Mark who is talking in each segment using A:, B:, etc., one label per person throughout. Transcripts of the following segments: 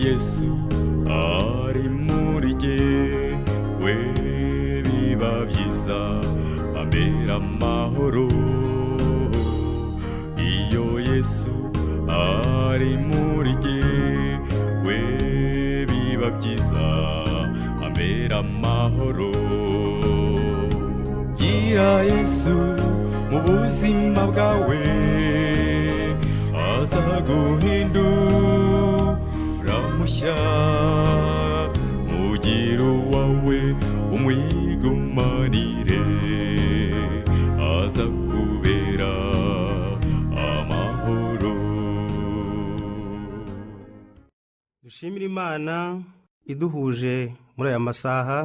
A: Yesu ari muri jye, biba byiza, ambera amahoro. Iyo Yesu ari muri jye, biba byiza, ambera amahoro. Gira Yesu mu buzima bwawe, aza guhindura mushya. Mugira uwawe, umwigumanire, aza kubera amahoro.
B: Dushimire Imana iduhuje muri aya masaha.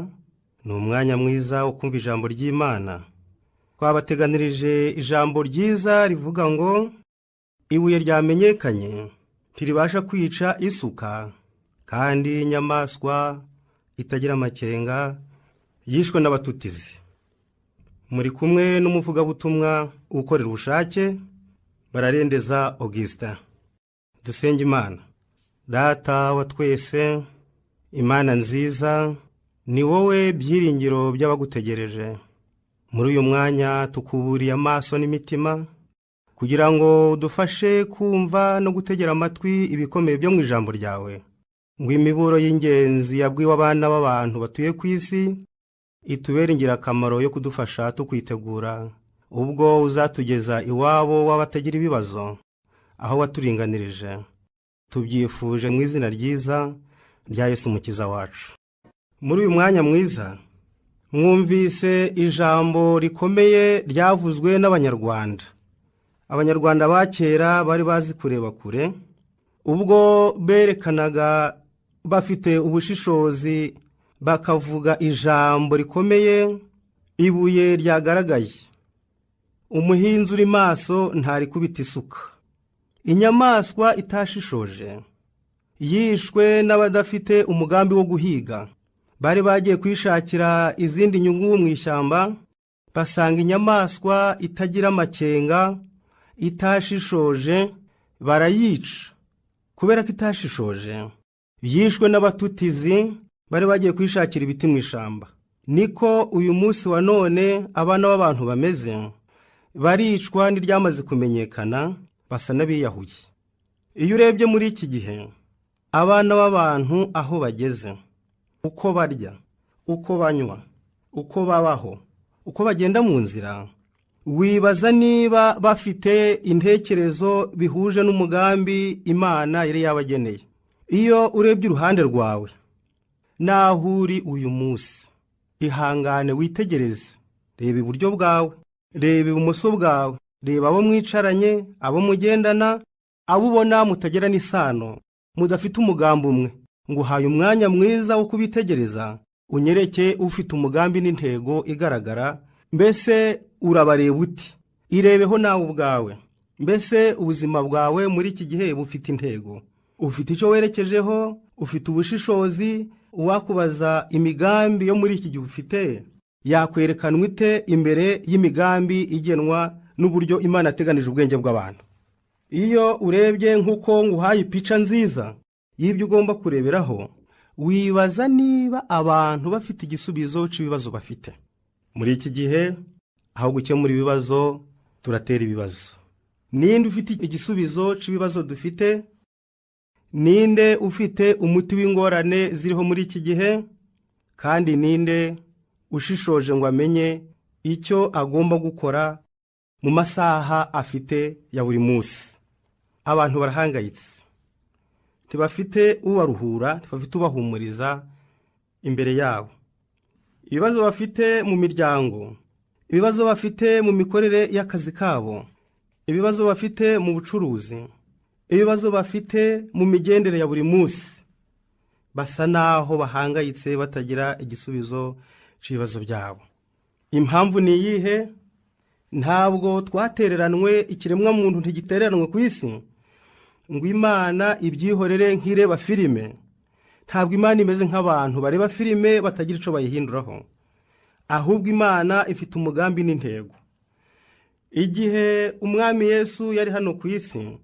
B: Ni umwanya mwiza wo kumva ijambo ry'Imana. Twabateganirije ijambo ryiza rivuga ngo: "Ibuye ryamenyekanye ntiribasha kwica isuka, kandi inyamaswa itagira amakenga yishwe n'abatutizi." Muri kumwe n'umuvugabutumwa ukorera ubushake, Bararendeza Augustin. Dusenge Imana. Data wa twese, Imana nziza, ni wowe byiringiro by'abagutegereje. Muri uyu mwanya tukuburiye amaso n'imitima kugira ngo udufashe kumva no gutegera amatwi ibikomeye byo mu ijambo ryawe, ngo imiburo y'ingenzi yabwiwe abana b'abantu batuye ku isi itubere ingirakamaro yo kudufasha tukwitegura ubwo uzatugeza iwabo w'abatagira ibibazo, aho waturinganirije. Tubyifuje mu izina ryiza rya Yesu Umukiza wacu. Muri uyu mwanya mwiza mwumvise ijambo rikomeye ryavuzwe n'Abanyarwanda. Abanyarwanda ba kera bari bazi kureba kure, ubwo berekanaga bafite ubushishozi, bakavuga ijambo rikomeye: "Ibuye ryagaragaye, umuhinzi uri maso ntarikubita isuka. Inyamaswa itashishoje yishwe n'abadafite umugambi wo guhiga. Bari bagiye kwishakira izindi nyungu mu ishyamba, basanga inyamaswa itagira amakenga, itashishoje, barayica. Kubera ko itashishoje, yishwe n'abatutizi bari bagiye kwishakira ibiti mu ishyamba." Niko uyu munsi wa none abana b'abantu bameze: baricwa n'iryamaze kumenyekana, basa n'abiyahuye. Iyo urebye muri iki gihe abana b'abantu aho bageze, uko barya, uko banywa, uko babaho, uko bagenda mu nzira, wibaza niba bafite intekerezo bihuje n'umugambi Imana yari yabageneye. Iyo urebye uruhande rwawe n'aho uri uyu munsi, ihangane witegereze, reba iburyo bwawe, reba ibumoso bwawe, reba abo mwicaranye, abo mugendana, abo ubona mutagirana isano, mudafite umugambi umwe. Nguhaye umwanya mwiza wo kubitegereza, unyereke ufite umugambi n'intego igaragara. Mbese urabareba uti? Irebeho nawe ubwawe. Mbese ubuzima bwawe muri iki gihe bufite intego? Ufite icyo werekejeho? Ufite ubushishozi? Uwakubaza imigambi yo muri iki gihe ufite, yakwerekanwa ite imbere y'imigambi igenwa n'uburyo Imana yateganije ubwenge bw'abantu? Iyo urebye nk'uko nguhaye ipica nziza y'ibyo ugomba kureberaho, wibaza niba abantu bafite igisubizo cy'ibibazo bafite muri iki gihe. Aho gukemura ibibazo, turatera ibibazo. Ninde ufite igisubizo cy'ibibazo dufite? Ninde ufite umuti w'ingorane ziriho muri iki gihe? Kandi ninde ushishoje ngo amenye icyo agomba gukora mu masaha afite ya buri munsi? Abantu barahangayitse, ntibafite ubaruhura, ntibafite ubahumuriza imbere yabo. Ibibazo bafite mu miryango, ibibazo bafite mu mikorere y'akazi kabo, ibibazo bafite mu bucuruzi, ibibazo bafite mu migendere ya buri munsi, basa naho bahangayitse, batagira igisubizo cy'ibibazo byabo. Impamvu ni iyihe? Ntabwo twatereranwe. Ikiremwamuntu ntigitereranwe ku isi ngo Imana ibyihorere nk'ireba filime. Ntabwo Imana imeze nk'abantu bareba filime batagira icyo bayihinduraho, ahubwo Imana ifite umugambi n'intego. Igihe Umwami Yesu yari hano ku isi,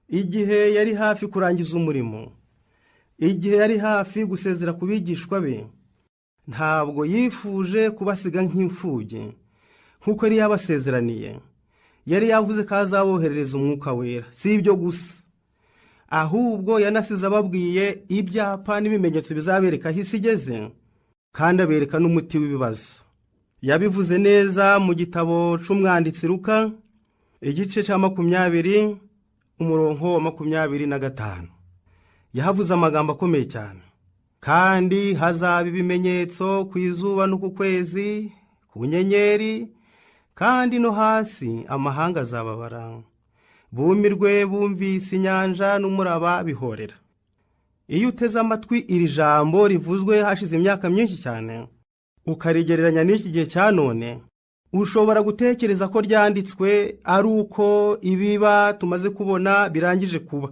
B: igihe yari hafi kurangiza umurimo, Igihe yari hafi gusezera ku bigishwa be, ntabwo yifuje kubasiga nk'imfubyi nk'uko yari yabasezeraniye. Yari yavuze ko azaboherereza umwuka wera. Si ibyo gusa, ahubwo yanasize ababwiye ibyapa n'ibimenyetso bizabereka aho isi igeze, kandi abereka n'umuti w'ibibazo. Yabivuze neza mu gitabo cy'umwanditsi Luka, igice cya 20, umurongo wa 25. Yahavuze amagambo akomeye cyane. Kandi hazaba ibimenyetso ku izuba no ku kwezi, ku nyenyeri, kandi no hasi amahanga azababara. Bumirwe bumvise inyanja n'umuraba bihorera. Iyo uteze amatwi iri jambo rivuzwe hashize imyaka myinshi cyane, ukarigereranya n'iki gihe cya none, ushobora gutekereza ko ryanditswe ari uko ibiba tumaze kubona birangije kuba.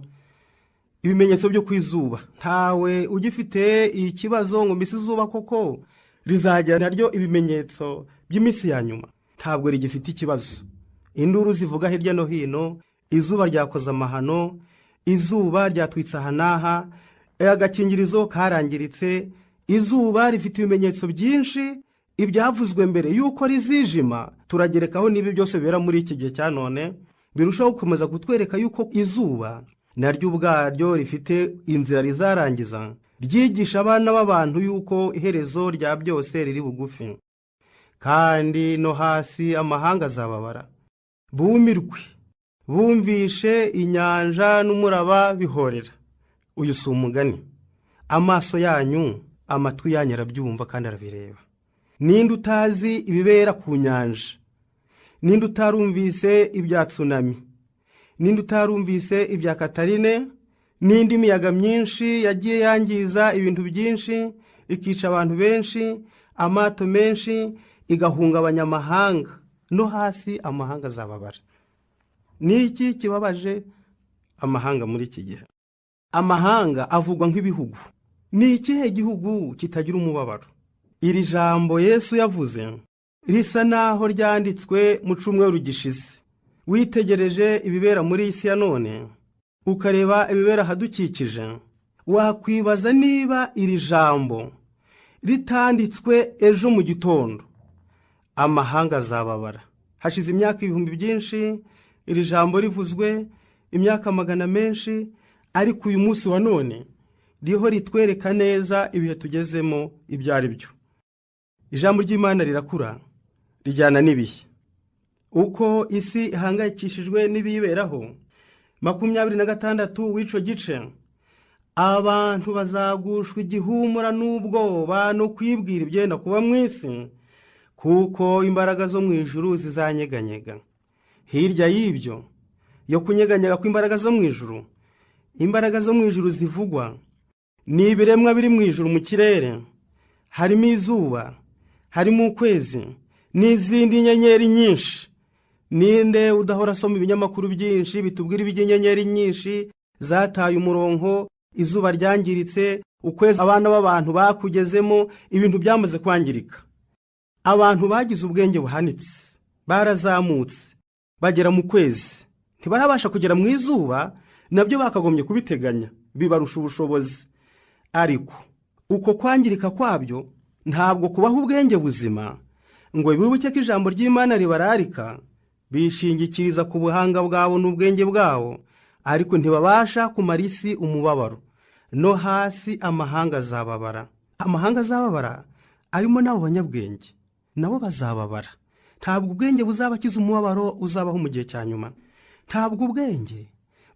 B: Ibimenyetso byo ku izuba, ntawe ugifite ikibazo ngo mbese izuba koko rizagira naryo ibimenyetso by'iminsi ya nyuma. Ntabwo rigifite ikibazo. Induru zivuga hirya no hino, izuba ryakoze amahano, izuba ryatwitse aha n'aha, agakingirizo karangiritse. Izuba rifite ibimenyetso byinshi, ibyavuzwe mbere y'uko rizijima. Turagerekaho n'ibi byose bibera muri iki gihe cya none, birushaho gukomeza kutwereka yuko izuba naryo ubwaryo rifite inzira rizarangiza, ryigisha abana b'abantu yuko iherezo rya byose riri bugufi. Kandi no hasi amahanga azababara, bumirwe bumvishe inyanja n'umuraba bihorera. Uyu si umugani. Amaso yanyu, amatwi yanyu arabyumva kandi arabireba. Ninde utazi ibibera ku nyanja? Ninde utarumvise ibya tsunami? Ninde utarumvise ibya Katarine n'indi miyaga myinshi yagiye yangiza ibintu byinshi, ikica abantu benshi, amato menshi, igahungabanya amahanga? No hasi amahanga azababara. Ni iki kibabaje amahanga muri iki gihe? Amahanga avugwa nk'ibihugu. Ni ikihe gihugu kitagira umubabaro? Iri jambo Yesu yavuze risa naho ryanditswe mu cyumweru gishize. Witegereje ibibera muri isi ya none, ukareba ibibera ahadukikije, wakwibaza niba iri jambo ritanditswe ejo mu gitondo. Amahanga azababara. Hashize imyaka ibihumbi byinshi iri jambo rivuzwe, imyaka magana menshi, ariko uyu munsi wa none riho ritwereka neza ibihe tugezemo ibyo ari byo. Ijambo ry'Imana rirakura rijyana n'ibihe. Uko isi ihangayikishijwe n'ibiyiberaho, 26 w'icyo gice, abantu bazagushwa igihumura n'ubwoba no kwibwira ibyenda kuba mu isi, kuko imbaraga zo mu ijuru zizanyeganyega. Hirya y'ibyo yo kunyeganyega kw'imbaraga zo mu ijuru, imbaraga zo mu ijuru zivugwa ni ibiremwa biri mu ijuru mu kirere, harimo izuba, harimo ukwezi n'izindi nyenyeri nyinshi. Ninde udahora asoma ibinyamakuru byinshi bitubwira iby'inyenyeri nyinshi zataye umurongo, izuba ryangiritse, ukwezi abana b'abantu bakugezemo, ibintu byamaze kwangirika. Abantu bagize ubwenge buhanitse, barazamutse bagera mu kwezi, ntibarabasha kugera mu izuba, nabyo bakagombye kubiteganya, bibarusha ubushobozi. Ariko uko kwangirika kwabyo ntabwo kubaho ubwenge buzima ngo bibuke ko ijambo ry'Imana ribararika. Bishingikiriza ku buhanga bwabo n'ubwenge bwabo, ariko ntibabasha kumara isi umubabaro. No hasi amahanga azababara. Amahanga azababara arimo n'abo banyabwenge, nabo bazababara. Ntabwo ubwenge buzabakiza umubabaro uzabaho mu gihe cya nyuma. Ntabwo ubwenge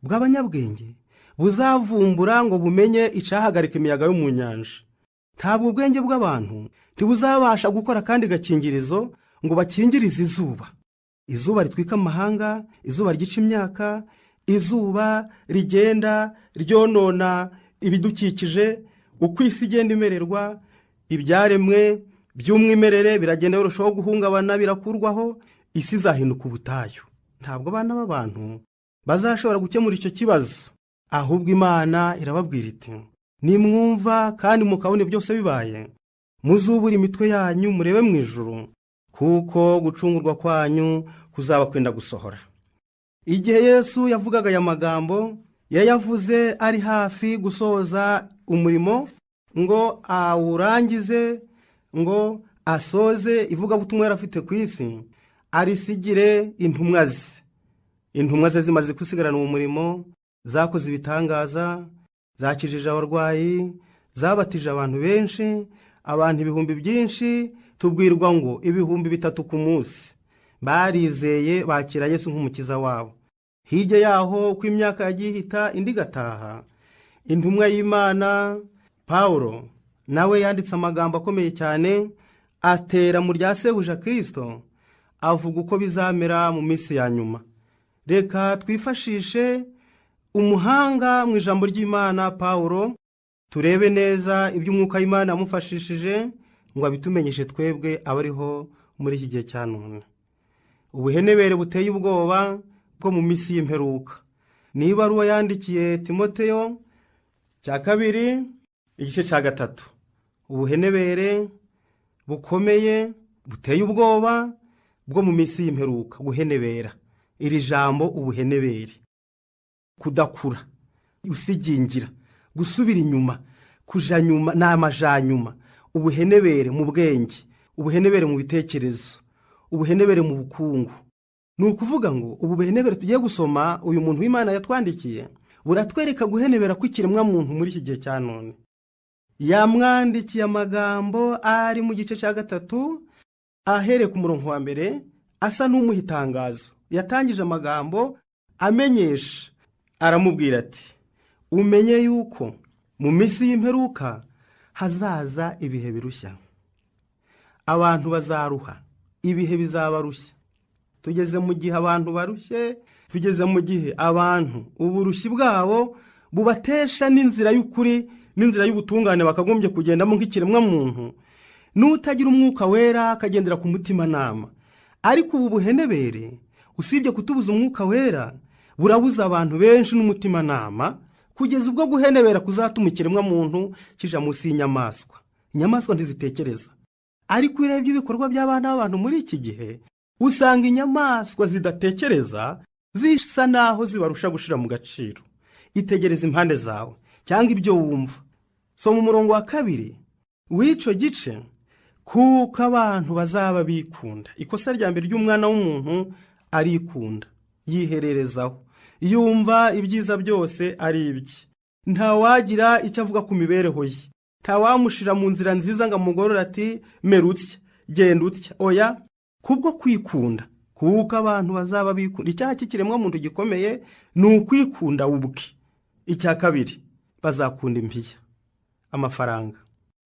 B: bw'abanyabwenge buzavumbura ngo bumenye icyahagarika imiyaga yo mu nyanja. Ntabwo ubwenge bw'abantu ntibuzabasha gukora kandi gakingirizo ngo bakingirize izuba. Izuba ritwika amahanga, izuba ryica imyaka, izuba rigenda ryonona ibidukikije. Uko isi igenda imererwa, ibyaremwe by'umwimerere biragenda birushaho guhungabana, birakurwaho, isi izahinduka ubutayu. Ntabwo abana b'abantu bazashobora gukemura icyo kibazo, ahubwo Imana irababwira iti: nimwumva kandi mukabona byose bibaye, muzubure imitwe yanyu murebe mu ijuru, kuko gucungurwa kwanyu kuzaba kwenda gusohora. Igihe Yesu yavugaga aya magambo, yayavuze ari hafi gusoza umurimo ngo awurangize, ngo asoze ivugabutumwa yari afite ku isi, arisigire intumwa ze. Intumwa ze zimaze gusigarana uwo murimo, zakoze ibitangaza, zakijije abarwayi, zabatije abantu benshi, abantu ibihumbi byinshi. Tubwirwa ngo 3000 ku munsi barizeye, bakira Yesu nk'umukiza wabo. Hirya yaho uko imyaka yagiye ihita indi igataha, intumwa y'Imana Pawulo nawe yanditse amagambo akomeye cyane, atera mu rya sebuja Kristo, avuga uko bizamera mu minsi ya nyuma. Reka twifashishe umuhanga mu ijambo ry'Imana Pawulo, turebe neza iby'umwuka w'Imana yamufashishije ngo abitumenyeshe twebwe abariho muri iki gihe cya none. Ubuhenebere buteye ubwoba bwo mu minsi y'imperuka. Ni ibaruwa yandikiye Timoteyo cya 2 igice cya 3. Ubuhenebere bukomeye buteye ubwoba bwo mu minsi y'imperuka. Guhenebera, iri jambo ubuhenebere, kudakura, usigingira, gusubira inyuma, kuja nyuma, ni amajanyuma. Ubuhenebere mu bwenge, ubuhenebere mu bitekerezo, ubuhenebere mu bukungu. Ni ukuvuga ngo ubu buhenebere tugiye gusoma uyu muntu w'Imana yatwandikiye buratwereka guhenebera kw'ikiremwa muntu muri iki gihe cya none. Yamwandikiye amagambo ari mu gice cya 3 ahereye ku murongo wa 1, asa n'umuha itangazo. Yatangije amagambo amenyesha, aramubwira ati: umenye yuko mu minsi y'imperuka hazaza ibihe birushya, abantu bazaruha, ibihe bizabarushya. Tugeze mu gihe abantu barushye, tugeze mu gihe abantu uburushyi bwabo bubatesha n'inzira y'ukuri n'inzira y'ubutungane bakagombye kugendamo nk'ikiremwa muntu, n'utagira umwuka wera akagendera ku mutimanama. Ariko ubu buhenebere, usibye kutubuza umwuka wera, burabuza abantu benshi n'umutimanama, kugeza ubwo guhenebera kuzatuma ikiremwa muntu kija munsi y'inyamaswa. Inyamaswa ntizitekereza, ariko iyo urebye ibikorwa by'abana b'abantu muri iki gihe, usanga inyamaswa zidatekereza zisa naho zibarusha gushira mu gaciro. Itegereza impande zawe cyangwa ibyo wumva. Soma umurongo wa 2 w'icyo gice: kuko abantu bazaba bikunda. Ikosa rya mbere ry'umwana w'umuntu, arikunda, yihererezaho, yumva ibyiza byose ari ibye, ntawagira icyo avuga ku mibereho ye, ntawamushira mu nzira nziza ngo amugorore ati mera utya, genda utya. Oya, kubwo kwikunda, kuko abantu bazaba bikunda. Icyaha cy'ikiremwa muntu gikomeye ni ukwikunda ubwe. Icya 2, bazakunda impiya, amafaranga.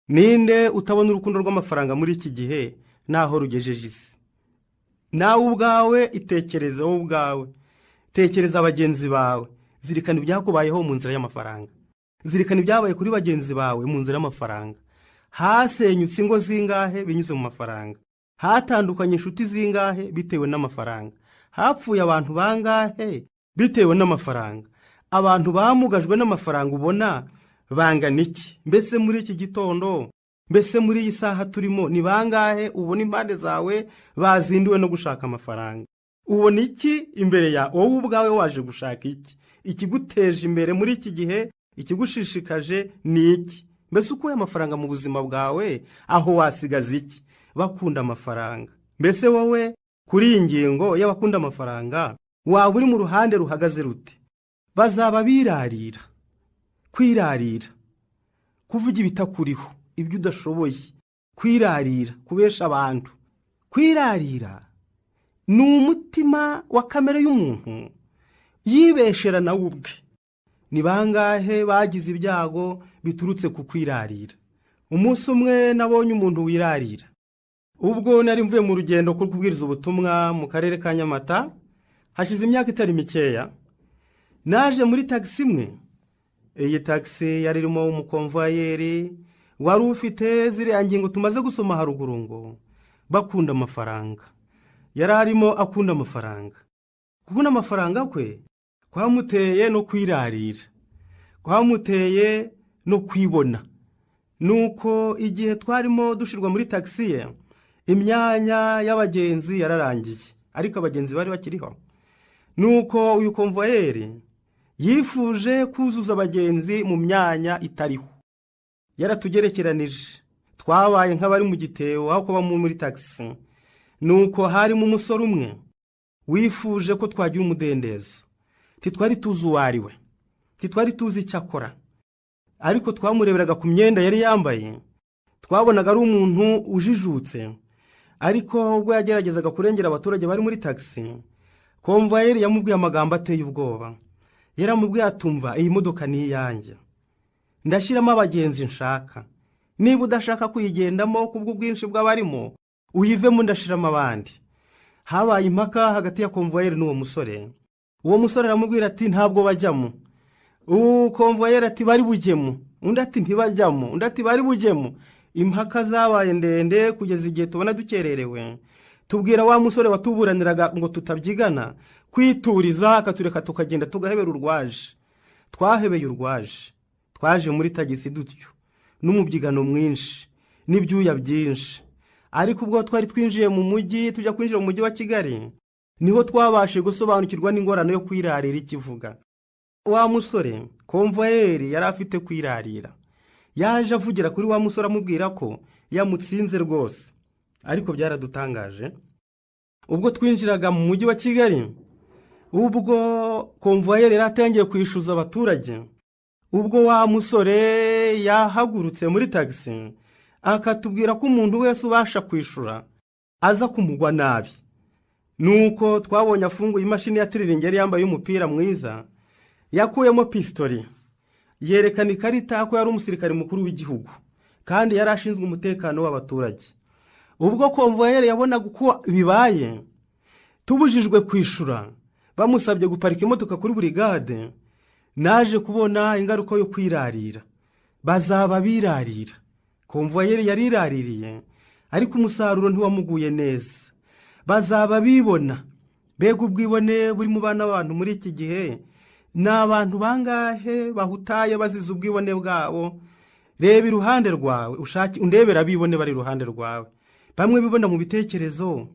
B: Ninde utabona urukundo rw'amafaranga muri iki gihe naho rugejeje isi? Nawe ubwawe itekereze, wowe ubwawe tekereza bagenzi bawe, zirikana ibyakubayeho mu nzira y'amafaranga, zirikana ibyabaye kuri bagenzi bawe mu nzira y'amafaranga. Hasenyutse ingo zingahe binyuze mu mafaranga? Hatandukanye inshuti zingahe bitewe n'amafaranga? Hapfuye abantu bangahe bitewe n'amafaranga? Abantu bamugajwe n'amafaranga ubona bangana iki? Mbese muri iki gitondo, mbese muri iyi saha turimo, ni bangahe ubona impande zawe bazinduwe no gushaka amafaranga? Ubona iki imbere ya wowe ubwawe? Waje gushaka iki? Ikiguteje imbere muri iki gihe, ikigushishikaje ni iki? Mbese ukuye amafaranga mu buzima bwawe, aho wasigaza iki? Bakunda amafaranga. Mbese wowe kuri iyi ngingo y'abakunda amafaranga, waba uri mu ruhande ruhagaze rute? Bazaba birarira, kwirarira, kuvuga ibitakuriho, ibyo udashoboye, kwirarira, kubesha abantu. Kwirarira ni umutima wa kamere y'umuntu yibeshera nawe ubwe. Ni bangahe bagize ibyago biturutse ku kwirarira? Umunsi umwe nabonye umuntu wirarira. Ubwo nari mvuye mu rugendo rwo kubwiriza ubutumwa mu karere ka Nyamata, hashize imyaka itari mikeya, naje muri tagisi imwe. Iyi tagisi yari irimo umukomvayeri wari ufite ziriya ngingo tumaze gusoma haruguru ngo bakunda amafaranga. Yari arimo akunda amafaranga. Gukunda amafaranga kwe kwamuteye no kwirarira, kwamuteye no kwibona. Nuko igihe twarimo dushirwa muri tagisi ye, imyanya y'abagenzi yararangiye, ariko abagenzi bari bakiriho. Nuko uyu komvayeri yifuje kuzuza abagenzi mu myanya itariho. Yaratugerekeranije, twabaye nk'abari mu gitebo aho kuba muri tagisi. Nuko harimo umusore umwe wifuje ko twagira umudendezo. Ntitwari tuzi uwo ari we, ntitwari tuzi icyo akora, ariko twamureberaga ku myenda yari yambaye, twabonaga ari umuntu ujijutse. Ariko ubwo yageragezaga kurengera abaturage bari muri tagisi, komvayeri yamubwiye amagambo ateye ubwoba. Yaramubwiye atumva, iyi modoka ni iyanjye, ndashyiramo abagenzi nshaka. Niba udashaka kuyigendamo kubw'ubwinshi bw'abarimo, uyivemo ndashiramo abandi. Habaye impaka hagati ya komvayeri n'uwo musore. Uwo musore aramubwira ati ntabwo bajyamo. Uwo komvayeri ati bari bujyemo, undi ati ntibajyamo, undi ati bari bujyemo. Impaka zabaye ndende kugeza igihe tubona dukererewe. Tubwira wa musore watuburaniraga ngo tutabyigana kwituriza, akatureka tukagenda tugahebera urwaje. Twahebeye urwaje, twaje muri tagisi dutyo n'umubyigano mwinshi n'ibyuya byinshi. Ariko ubwo twari twinjiye mu mujyi, tujya kwinjira mu mujyi wa Kigali, niho twabashije gusobanukirwa n'ingorane yo kwirarira ikivuga. Wa musore komvayeri yari afite kwirarira, yaje avugira kuri wa musore amubwira ko yamutsinze rwose. Ariko byaradutangaje ubwo twinjiraga mu mujyi wa Kigali, ubwo komvayeri yari atangiye kwishyuza abaturage, ubwo wa musore yahagurutse muri tagisi akatubwira ko umuntu wese ubasha kwishyura aza kumugwa nabi. Nuko twabonye afunguye imashini ya tiriringi yari yambaye umupira mwiza, yakuyemo pisitori, yerekana ikarita ko yari umusirikare mukuru w'igihugu kandi yari ashinzwe umutekano w'abaturage. Ubwo komvayeri yabonaga uko bibaye, tubujijwe kwishyura, bamusabye guparika imodoka kuri burigade, naje kubona ingaruka yo kwirarira. Bazaba birarira. Komvayeri yariraririye, ariko umusaruro ntiwamuguye neza. Bazaba bibona. Mbega ubwibone buri mu bana b'abantu muri iki gihe! Ni abantu bangahe bahutaye bazize ubwibone bwabo? Reba iruhande rwawe, ushake undebera abibone bari iruhande rwawe. Bamwe bibona mu bitekerezo,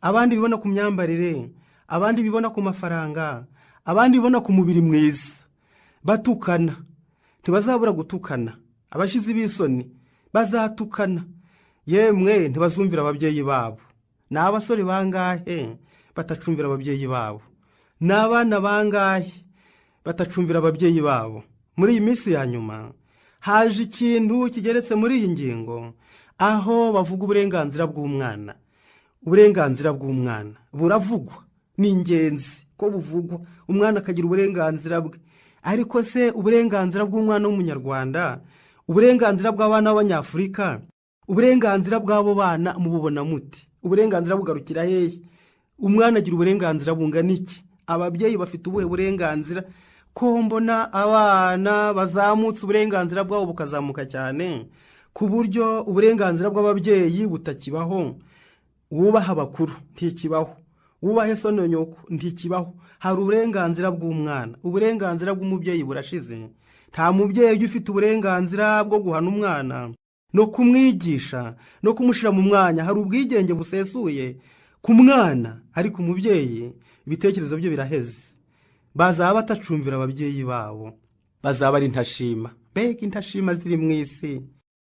B: abandi bibona ku myambarire, abandi bibona ku mafaranga, abandi bibona ku mubiri mwiza. Batukana, ntibazabura gutukana. Abashizi b'isoni bazatukana. Yemwe ntibazumvira ababyeyi babo. Ni abasore bangahe batacumvira ababyeyi babo? Ni abana bangahe batacumvira ababyeyi babo? Muri iyi minsi ya nyuma haje ikintu kigeretse muri iyi ngingo, aho bavuga uburenganzira bw'umwana. Uburenganzira bw'umwana buravugwa, ni ingenzi ko buvugwa, umwana akagira uburenganzira bwe. Ariko se uburenganzira bw'umwana w'umunyarwanda, uburenganzira bw'abana b'abanyafurika, uburenganzira bw'abo bana mububona muti? Uburenganzira bugarukira hehe? Umwana agira uburenganzira bungana iki? Ababyeyi bafite ubuhe burenganzira? Ko mbona abana bazamutse uburenganzira bwabo bukazamuka cyane, ku buryo uburenganzira bw'ababyeyi butakibaho. Wubaha abakuru ntikibaho, wubahe so na nyoko ntikibaho. Hari uburenganzira bw'umwana, uburenganzira bw'umubyeyi burashize. Nta mubyeyi ufite uburenganzira bwo guhana umwana no kumwigisha no kumushyira mu mwanya. Hari ubwigenge busesuye ku mwana, ariko umubyeyi ibitekerezo bye biraheze. Bazaba batacumvira ababyeyi babo, bazaba ari intashima. Mbega intashima ziri mu isi!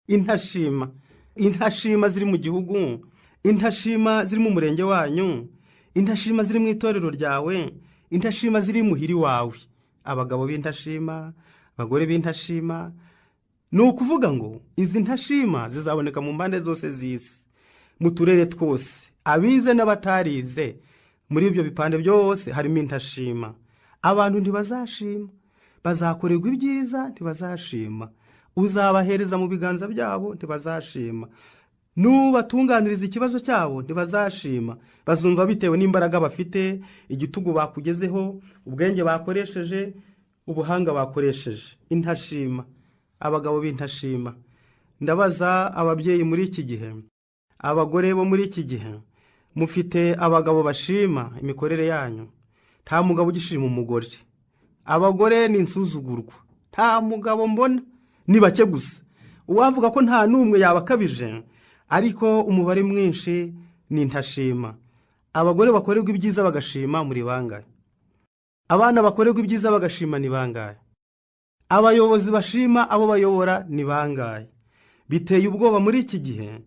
B: Intashima, intashima ziri mu gihugu, intashima ziri mu murenge wanyu, intashima ziri mu itorero ryawe, intashima ziri muhiri wawe. Abagabo b'intashima, abagore b'intashima. Ni ukuvuga ngo izi ntashima zizaboneka mu mpande zose z'isi, mu turere twose, abize n'abatarize. Muri ibyo bipande byose harimo intashima. Abantu ntibazashima, bazakorerwa ibyiza ntibazashima, uzabahereza mu biganza byabo ntibazashima, nubatunganiriza ikibazo cyabo ntibazashima. Bazumva bitewe n'imbaraga bafite, igitugu bakugezeho, ubwenge bakoresheje, ubuhanga bakoresheje. Intashima, abagabo b'intashima. Ndabaza ababyeyi muri iki gihe, abagore bo muri iki gihe, mufite abagabo bashima imikorere yanyu? Nta mugabo ugishima umugore. Abagore ni insuzugurwa, nta mugabo mbona, ni bake gusa. Uwavuga ko nta n'umwe yaba akabije, ariko umubare mwinshi ni intashima. Abagore bakorerwa ibyiza bagashima muri bangahe? Abana bakorerwa ibyiza bagashima ni bangahe? Abayobozi bashima abo bayobora ni bangahe? Biteye ubwoba muri iki gihe,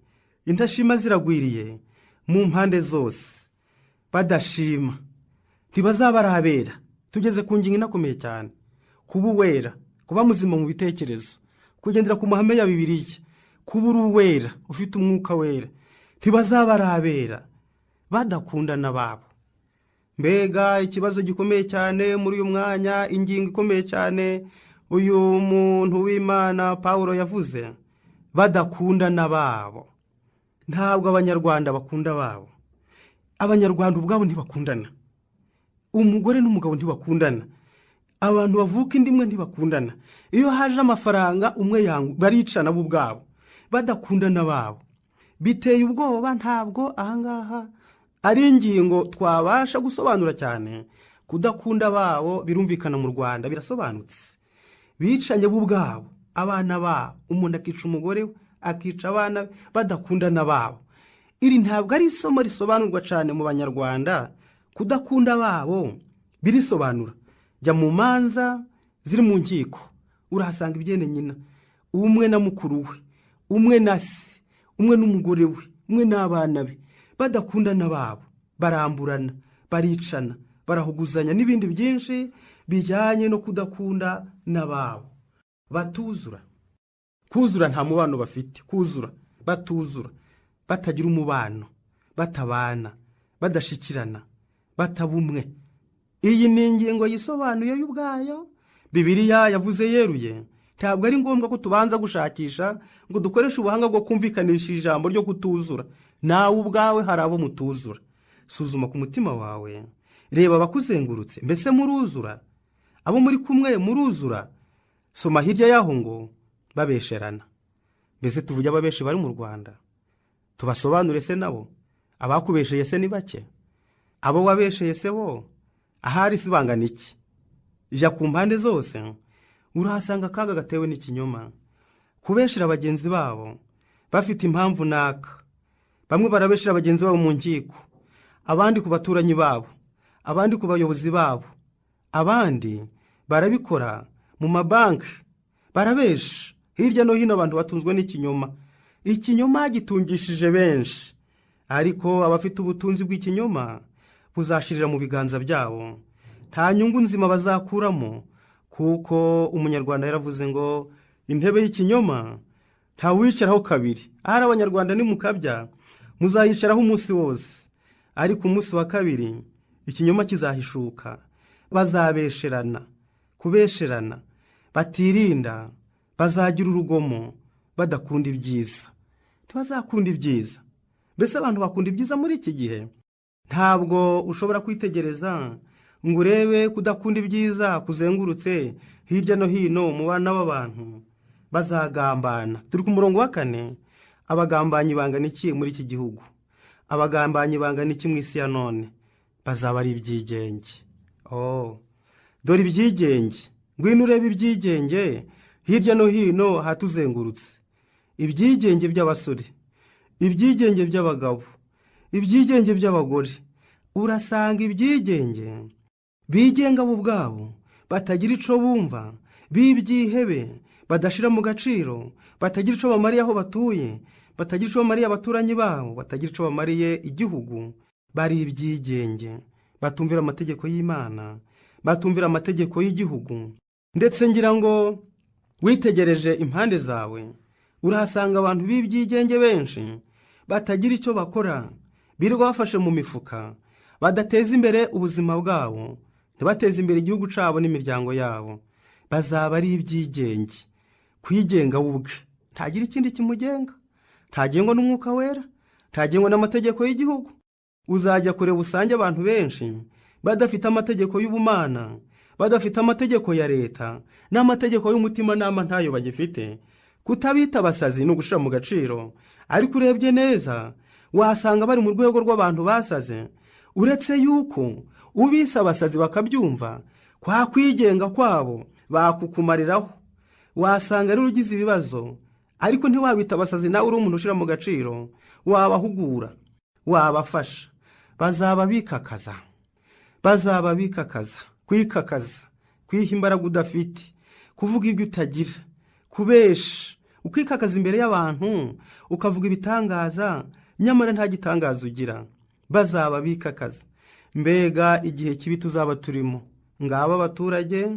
B: indashima ziragwiriye mu mpande zose. Badashima ntibazaba ari abera. Tugeze ku ngingo inakomeye cyane: kuba uwera, kuba muzima mu bitekerezo, kugendera ku mahame ya Bibiliya, kuba uri uwera ufite umwuka wera. Ntibazaba ari abera badakundana babo. Mbega ikibazo gikomeye cyane muri uyu mwanya, ingingo ikomeye cyane uyu muntu w'Imana Pawulo yavuze: badakundana babo. Ntabwo Abanyarwanda bakunda babo. Abanyarwanda ubwabo ntibakundana. Umugore n'umugabo ntibakundana. Abantu bavuka inda imwe ntibakundana. Iyo haje amafaranga umwe baricana bo ubwabo, badakundana babo. Biteye ubwoba. Ntabwo ahangaha ari ingingo twabasha gusobanura cyane. Kudakunda babo birumvikana mu Rwanda, birasobanutse. Bicanye bo ubwabo, abana babo, umuntu akica umugore we, akica abana be, badakundana babo. Iri ntabwo ari isomo risobanurwa cyane mu Banyarwanda. Kudakunda babo birisobanura. Jya mu manza ziri mu nkiko, urahasanga ibyene nyina, umwe na mukuru we, umwe na se, umwe n'umugore we, umwe n'abana be, badakundana babo, baramburana, baricana, barahuguzanya n'ibindi byinshi bijyanye no kudakunda n'ababo. Batuzura. Kuzura nta mubano bafite. Kuzura, batuzura, batagira umubano, batabana, badashikirana, bataba umwe. Iyi ni ingingo yisobanuye y'ubwayo. Bibiliya yavuze yeruye. Ntabwo ari ngombwa ko tubanza gushakisha ngo dukoreshe ubuhanga bwo kumvikanisha ijambo ryo kutuzura. Nawe ubwawe hari abo mutuzura. Suzuma ku mutima wawe, reba abakuzengurutse, mbese muruzura? Abo muri kumwe muruzura? Soma hirya y'aho ngo babesherana. Mbese tuvuge ababeshi bari mu Rwanda, tubasobanure se nabo? Abakubesheye se ni bake? Abo wabesheye se bo ahari si bangana iki? Jya ku mpande zose, urahasanga akaga gatewe n'ikinyoma. Kubeshera bagenzi babo bafite impamvu naka. Bamwe barabeshera bagenzi babo mu nkiko, abandi ku baturanyi babo, abandi ku bayobozi babo, abandi barabikora mu mabanki, barabesha hirya no hino. Abantu batunzwe n'ikinyoma. Ikinyoma gitungishije benshi, ariko abafite ubutunzi bw'ikinyoma buzashirira mu biganza byabo. Nta nyungu nzima bazakuramo, kuko Umunyarwanda yaravuze ngo intebe y'ikinyoma ntawicaraho kabiri. Ahari Abanyarwanda nimukabya muzayicaraho umunsi wose, ariko umunsi wa kabiri ikinyoma kizahishuka. Bazabesherana, kubesherana, batirinda bazagira urugomo, badakunda ibyiza. Ntibazakunda ibyiza. Mbese abantu bakunda ibyiza muri iki gihe? Ntabwo ushobora kwitegereza ngo urebe kudakunda ibyiza kuzengurutse hirya no hino mu bana b'abantu. Bazagambana. Turi ku murongo wa 4. Abagambanyi bangana iki muri iki gihugu? Abagambanyi bangana iki mu isi ya none? Bazaba ari ibyigenge. Dore ibyigenge, ngwino urebe ibyigenge hirya no hino hatuzengurutse. Ibyigenge by'abasore, ibyigenge by'abagabo, ibyigenge by'abagore. Urasanga ibyigenge bigenga bo ubwabo, batagira ico bumva, b'ibyihebe, badashira mu gaciro, batagira ico bamariye aho batuye, batagira ico bamariye abaturanyi babo, batagira ico bamariye igihugu. Bari ibyigenge, batumvira amategeko y'Imana, batumvira amategeko y'igihugu. Ndetse ngira ngo witegereje impande zawe, urahasanga abantu b'ibyigenge benshi batagira icyo bakora, birirwa bafashe mu mifuka, badateza imbere ubuzima bwabo, ntibateze imbere igihugu cyabo n'imiryango yabo. Bazaba ari ibyigenge. Kwigenga ubwe, ntagira ikindi kimugenga, ntagengwa n'umwuka wera, ntagengwa n'amategeko y'igihugu. Uzajya kure usange abantu benshi badafite amategeko y'ubumana, badafite amategeko ya leta, n'amategeko y'umutimanama ntayo bagifite. Kutabita abasazi ni ugushira mu gaciro, ariko urebye neza wasanga bari mu rwego rw'abantu basaze, uretse yuko ubise abasazi bakabyumva, kwa kwigenga kwabo bakukumariraho. Wasanga rero ugize ibibazo, ariko ntiwabita abasazi, nawe uri umuntu ushira mu gaciro, wabahugura, wabafasha. Bazaba bikakaza, bazaba bikakaza. Kwikakaza, kwiha imbaraga udafite, kuvuga ibyo utagira, kubesha. Ukikakaza imbere y'abantu, ukavuga ibitangaza, nyamara nta gitangaza ugira. Bazaba bikakaza. Mbega igihe kibi tuzaba turimo! Ngaba abaturage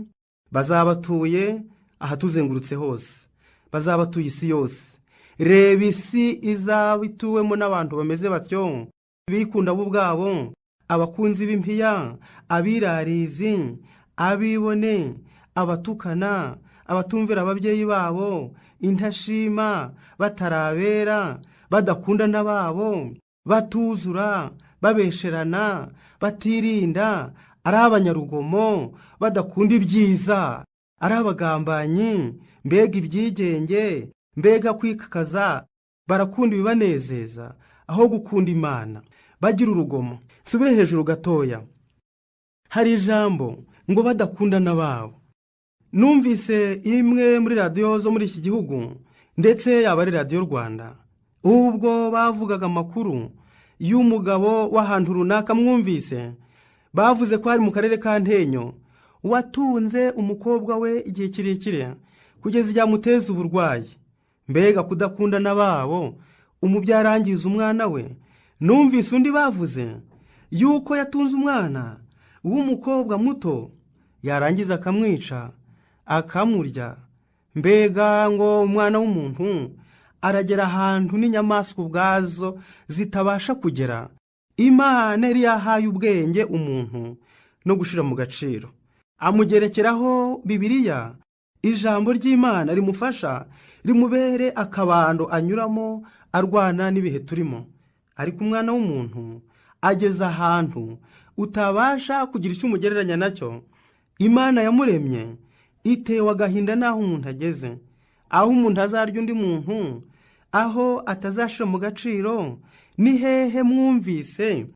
B: bazabatuye ahatuzengurutse hose, bazabatuye isi yose. Reba isi izaba ituwemo n'abantu bameze batyo, bikunda bo ubwabo, abakunzi b'impiya, abirarizi, abibone, abatukana, abatumvira ababyeyi babo, intashima, batarabera, badakunda n'ababo, batuzura, babesherana, batirinda, ari abanyarugomo, badakunda ibyiza, ari abagambanyi, mbega ibyigenge, mbega kwikakaza, barakunda ibibanezeza aho gukunda Imana, bagira urugomo. Nsubire hejuru gatoya, hari ijambo ngo badakunda n'ababo. Numvise imwe muri radiyo zo muri iki gihugu, ndetse yaba ari Radiyo Rwanda, ubwo bavugaga amakuru y'umugabo w'ahantu runaka mwumvise, bavuze ko ari mu karere ka Ntenyo, watunze umukobwa we igihe kirekire kugeza igihe amuteza uburwayi. Mbega kudakunda n'ababo, umubyara arangiza umwana we. Numvise undi bavuze yuko yatunze umwana w'umukobwa muto, yarangiza akamwica, akamurya. Mbega ngo umwana w'umuntu aragera ahantu n'inyamaswa ubwazo zitabasha kugera. Imana yari yahaye ubwenge umuntu no gushyira mu gaciro, amugerekeraho Bibiliya, ijambo ry'Imana rimufasha, rimubere akabando anyuramo arwana n'ibihe turimo. Ariko umwana w'umuntu ageze ahantu utabasha kugira icyo umugereranya nacyo. Imana yamuremye itewe agahinda n'aho umuntu ageze, aho umuntu azarya undi muntu, aho atazashyira mu gaciro. Ni hehe mwumvise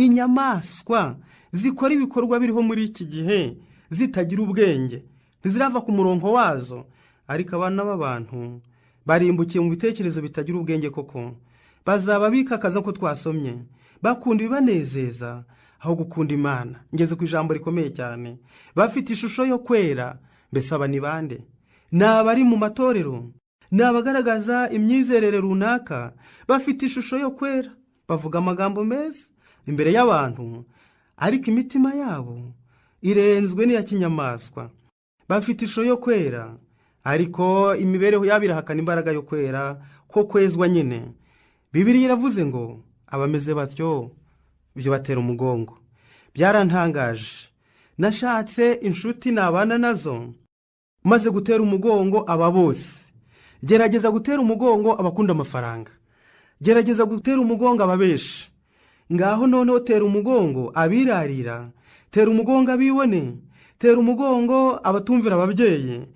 B: inyamaswa zikora ibikorwa biriho muri iki gihe zitagira ubwenge, ntizirava ku murongo wazo? Ariko abana b'abantu barimbukiye mu bitekerezo bitagira ubwenge koko. Bazaba bikakaza ko twasomye, bakunda ibibanezeza aho gukunda Imana. Ngeze ku ijambo rikomeye cyane, bafite ishusho yo kwera. Mbese aba ni bande? Ni abari mu matorero, ni abagaragaza imyizerere runaka, bafite ishusho yo kwera, bavuga amagambo meza imbere y'abantu, ariko imitima yabo irenzwe n'iya kinyamaswa. Bafite ishusho yo kwera, ariko imibereho yabo irahakana imbaraga yo kwera ko kwezwa nyine. Bibiliya iravuze ngo abameze batyo ibyo batera umugongo. Byarantangaje, nashatse inshuti nabana nazo, maze gutera umugongo aba bose. Gerageza gutera umugongo abakunda amafaranga, gerageza gutera umugongo ababeshi, ngaho noneho tera umugongo abirarira, tera umugongo abibone, tera umugongo abatumvira ababyeyi,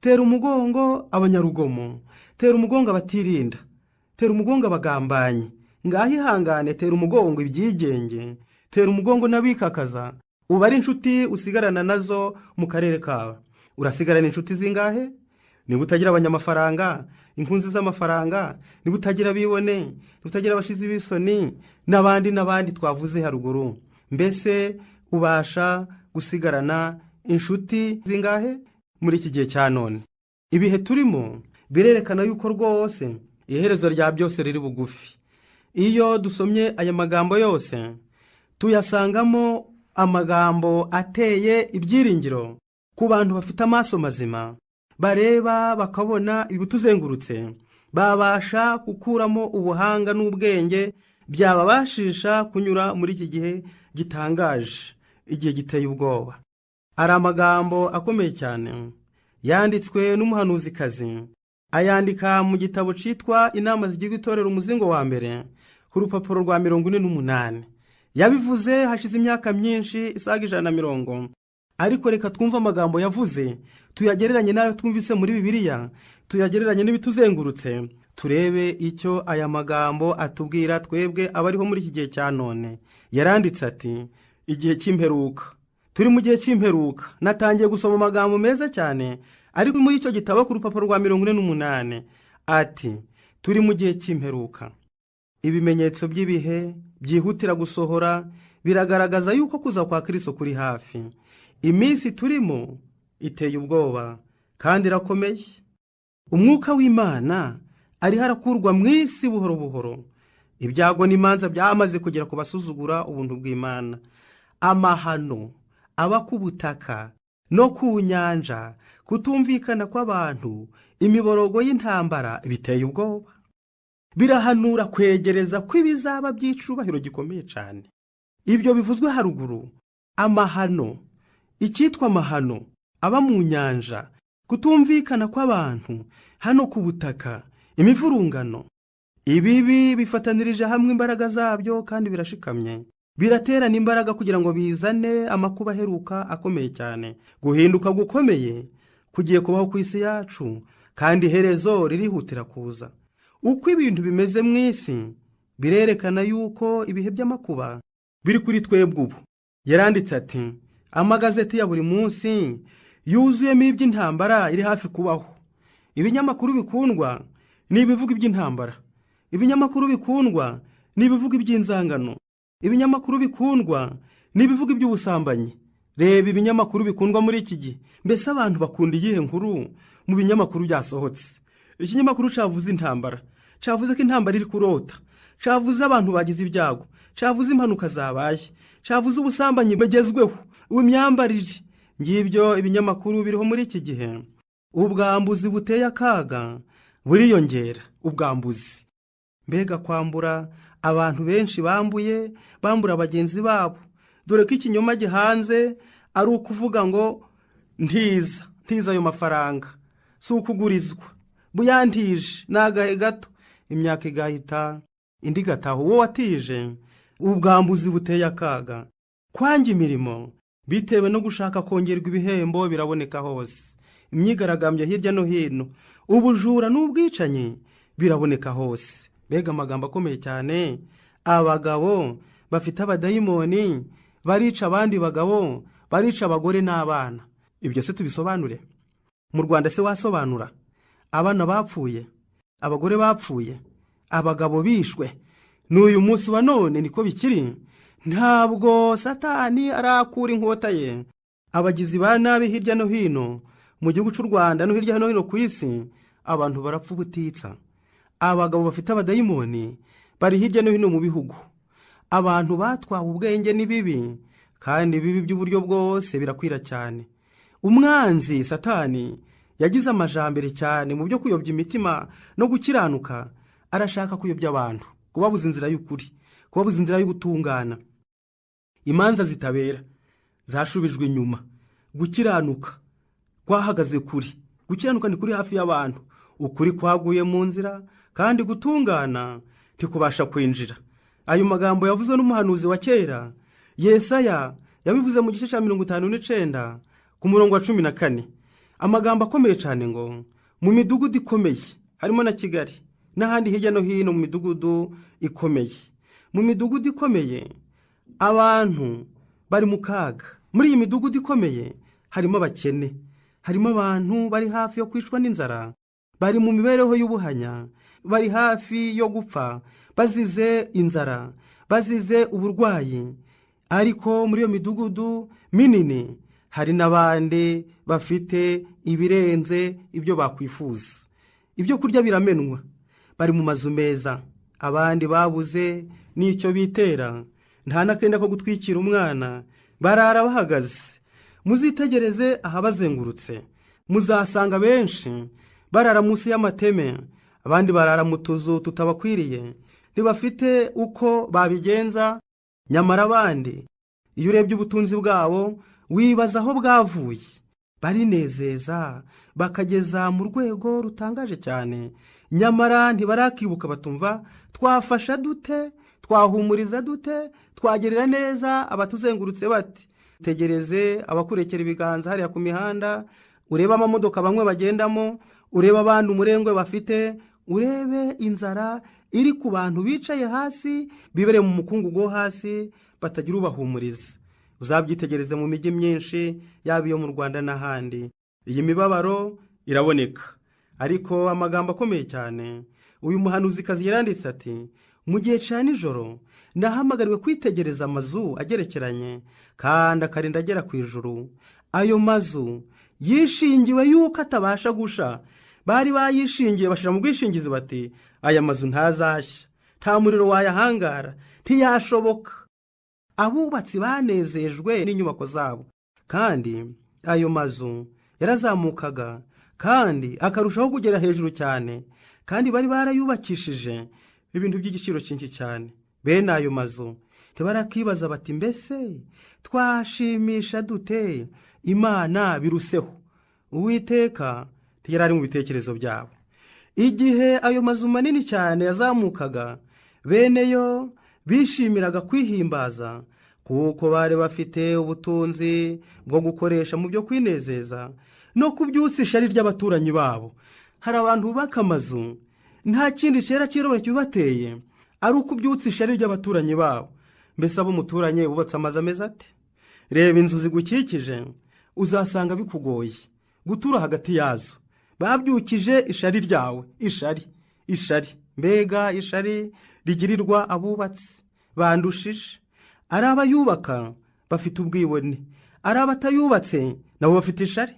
B: tera umugongo abanyarugomo, tera umugongo abatirinda, tera umugongo abagambanyi. Ngaho ihangane, tera umugongo ibyigenge, tera umugongo n'abikakaza. Uba ari inshuti usigarana nazo mu karere kawe. Urasigarana inshuti zingahe? Niba utagira abanyamafaranga, inkunzi z'amafaranga, niba utagira abibone, niba utagira abashizi b'isoni, n'abandi n'abandi twavuze haruguru, mbese ubasha gusigarana inshuti zingahe muri iki gihe cya none? Ibihe turimo birerekana yuko rwose iherezo rya byose riri bugufi. Iyo dusomye aya magambo yose, tuyasangamo amagambo ateye ibyiringiro ku bantu bafite amaso mazima, bareba bakabona ibituzengurutse, babasha gukuramo ubuhanga n'ubwenge byababashisha kunyura muri iki gihe gitangaje, igihe giteye ubwoba. Hari amagambo akomeye cyane yanditswe n'umuhanuzikazi, ayandika mu gitabo cyitwa Inama zigirwa itorero, umuzingo wa mbere, ku rupapuro rwa 48. Yabivuze hashize imyaka myinshi isaga 150, ariko reka twumve amagambo yavuze, tuyagereranye n'ayo twumvise muri Bibiliya, tuyagereranye n'ibituzengurutse, turebe icyo aya magambo atubwira twebwe abariho muri iki gihe cya none. Yaranditse ati: igihe cy'imperuka. Turi mu gihe cy'imperuka. Natangiye gusoma amagambo meza cyane ariko muri icyo gitabo ku rupapuro rwa 48, ati: turi mu gihe cy'imperuka. Ibimenyetso by'ibihe byihutira gusohora biragaragaza yuko kuza kwa Kristo kuri hafi. Iminsi turimo iteye ubwoba kandi irakomeye. Umwuka w'Imana ariho arakurwa mu isi buhoro buhoro. Ibyago n'imanza byamaze kugera ku basuzugura ubuntu bw'Imana. Amahano aba ku butaka no ku nyanja, kutumvikana kw'abantu, imiborogo y'intambara biteye ubwoba. Birahanura kwegereza kw'ibizaba by'icubahiro gikomeye cyane. Ibyo bivuzwe haruguru, amahano, icyitwa amahano aba mu nyanja, kutumvikana kw'abantu hano ku butaka, imivurungano, ibibi bifatanirije hamwe imbaraga zabyo kandi birashikamye, biraterana imbaraga kugira ngo bizane amakuba aheruka akomeye cyane. Guhinduka gukomeye kugiye kubaho ku isi yacu, kandi iherezo ririhutira kuza. Uko ibintu bimeze mu isi birerekana yuko ibihe by'amakuba biri kuri twebwe ubu. Yaranditse ati: amagazeti ya buri munsi yuzuyemo iby'intambara iri hafi kubaho. Ibinyamakuru bikundwa ni ibivuga iby'intambara. Ibinyamakuru bikundwa ni ibivuga iby'inzangano. Ibinyamakuru bikundwa ni ibivuga iby'ubusambanyi. Reba ibinyamakuru bikundwa muri iki gihe. Mbese abantu bakunda iyihe nkuru mu binyamakuru byasohotse? Ikinyamakuru cyavuze intambara, cyavuze ko intambara iri kurota, cyavuze abantu bagize ibyago, cyavuze impanuka zabaye, cyavuze ubusambanyi bugezweho, imyambarire. Ngibyo ibinyamakuru biriho muri iki gihe. Ubwambuzi buteye akaga buriyongera. Ubwambuzi, mbega kwambura! Abantu benshi bambuye, bambura bagenzi babo. Dore ko ikinyoma gihanze ari ukuvuga ngo ntiza ntiza ayo mafaranga, si ukugurizwa, buyantije ni agahe gato, imyaka igahita indi igataha uwo watije. Ubwambuzi buteye akaga. Kwanga imirimo bitewe no gushaka kongerwa ibihembo biraboneka hose. Imyigaragambyo hirya no hino, ubujura n'ubwicanyi biraboneka hose. Mbega amagambo akomeye cyane! Abagabo bafite abadayimoni barica abandi bagabo, barica abagore n'abana. Ibyo se tubisobanure? Mu Rwanda se wasobanura abana bapfuye, abagore bapfuye, abagabo bishwe? N'uyu munsi wa none niko bikiri. Ntabwo Satani arakura inkota ye. Abagizi ba nabi hirya no hino mu gihugu cy'u Rwanda no hirya no hino ku isi, abantu barapfa ubutitsa. Abagabo bafite abadayimoni bari hirya no hino mu bihugu. Abantu batwawe ubwenge n'ibibi, kandi ibibi by'uburyo bwose birakwira cyane. Umwanzi Satani yagize amajambere cyane mu byo kuyobya imitima no gukiranuka. Arashaka kuyobya abantu, kubabuza inzira y'ukuri, kubabuza inzira y'ubutungana. Imanza zitabera zashubijwe inyuma, gukiranuka kwahagaze kuri, gukiranuka ni kuri hafi y'abantu. Ukuri kwaguye mu nzira, kandi gutungana ntikubasha kwinjira. Ayo magambo yavuzwe n'umuhanuzi wa kera Yesaya, yabivuze mu gice cya 59 ku murongo wa 14. Amagambo akomeye cyane ngo mu midugudu ikomeye, harimo na Kigali n'ahandi hirya no hino mu midugudu ikomeye. Mu midugudu ikomeye abantu bari mu kaga. Muri iyi midugudu ikomeye harimo abakene, harimo abantu bari hafi yo kwicwa n'inzara, bari mu mibereho y'ubuhanya, bari hafi yo gupfa bazize inzara, bazize uburwayi. Ariko muri iyo midugudu minini hari n'abandi bafite ibirenze ibyo bakwifuza. Ibyo kurya biramenwa, bari mu mazu meza. Abandi babuze n'icyo bitera, nta n'akenda ko gutwikira umwana, barara bahagaze. Muzitegereze ahabazengurutse, muzasanga benshi barara munsi y'amateme, abandi barara mu tuzu tutabakwiriye, ntibafite uko babigenza. Nyamara abandi iyo urebye ubutunzi bwabo wibaza aho bwavuye. Barinezeza bakageza mu rwego rutangaje cyane, nyamara ntibarakibuka batumva twafasha dute, twahumuriza dute, twagerera neza abatuzengurutse bati. Tegereze abakurekera ibiganza hariya ku mihanda, urebe amamodoka bamwe bagendamo, urebe abandi umurengwe bafite, urebe inzara iri ku bantu bicaye hasi, bibereye mu mukungugu wo hasi, batagira ubahumuriza. Uzabyitegereze mu mijyi myinshi, yaba iyo mu Rwanda n'ahandi. Iyi mibabaro iraboneka. Ariko amagambo akomeye cyane, uyu muhanuzikazi yaranditse ati: mu gihe cya nijoro nahamagariwe kwitegereza amazu agerekeranye kandi akarinda agera ku ijuru. Ayo mazu yishingiwe yuko atabasha gusha, Bari bayishingiye bashyira mu bwishingizi bati aya mazu ntazashya, nta muriro wayahangara, ntiyashoboka. Abubatsi banezejwe n'inyubako zabo, kandi ayo mazu yarazamukaga kandi akarushaho kugera hejuru cyane, kandi bari barayubakishije ibintu by'igiciro cyinshi cyane. Bene ayo mazu ntibarakibaza bati mbese twashimisha dute Imana biruseho? Uwiteka ntiyari ari mu bitekerezo byabo. Igihe ayo mazu manini cyane yazamukaga, bene yo bishimiraga kwihimbaza, kuko bari bafite ubutunzi bwo gukoresha mu byo kwinezeza no kubyutsa ishari ry'abaturanyi babo. Hari abantu bubaka amazu nta kindi cyera cyirabura kibibateye ari ukubyutsa ishari ry'abaturanyi babo. Mbese abo muturanye bubatse amazu ameze ate? Reba inzu zigukikije, uzasanga bikugoye gutura hagati yazo. Babyukije ishari ryawe, ishari, ishari, mbega ishari rigirirwa abubatsi bandushije. Ari abayubaka bafite ubwibone, ari abatayubatse nabo bafite ishari.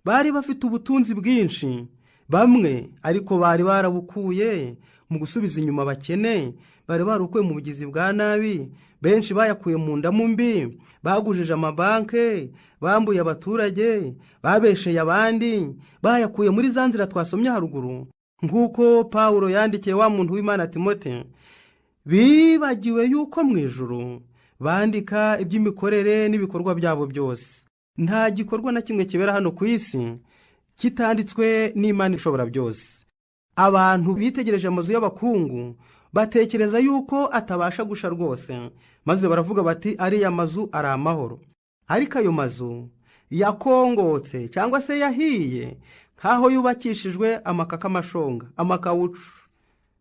B: Bari bafite ubutunzi bwinshi bamwe, ariko bari barabukuye mu gusubiza inyuma abakene, bari barukuye mu bugizi bwa nabi, benshi bayakuye mu ndamu mbi, bagujije amabanke, bambuye abaturage, babesheye abandi, bayakuye muri za nzira twasomye haruguru. Nk'uko Pawulo yandikiye wa muntu w'Imana Timote, bibagiwe yuko mu ijuru bandika iby'imikorere n'ibikorwa byabo byose. Nta gikorwa na kimwe kibera hano ku isi kitanditswe n'Imana ishobora byose. Abantu bitegereje amazu y'abakungu batekereza yuko atabasha gusha rwose, maze baravuga bati ariya mazu ari amahoro. Ariko ayo mazu yakongotse cyangwa se yahiye nk'aho yubakishijwe amakaka amashonga, amakawucu.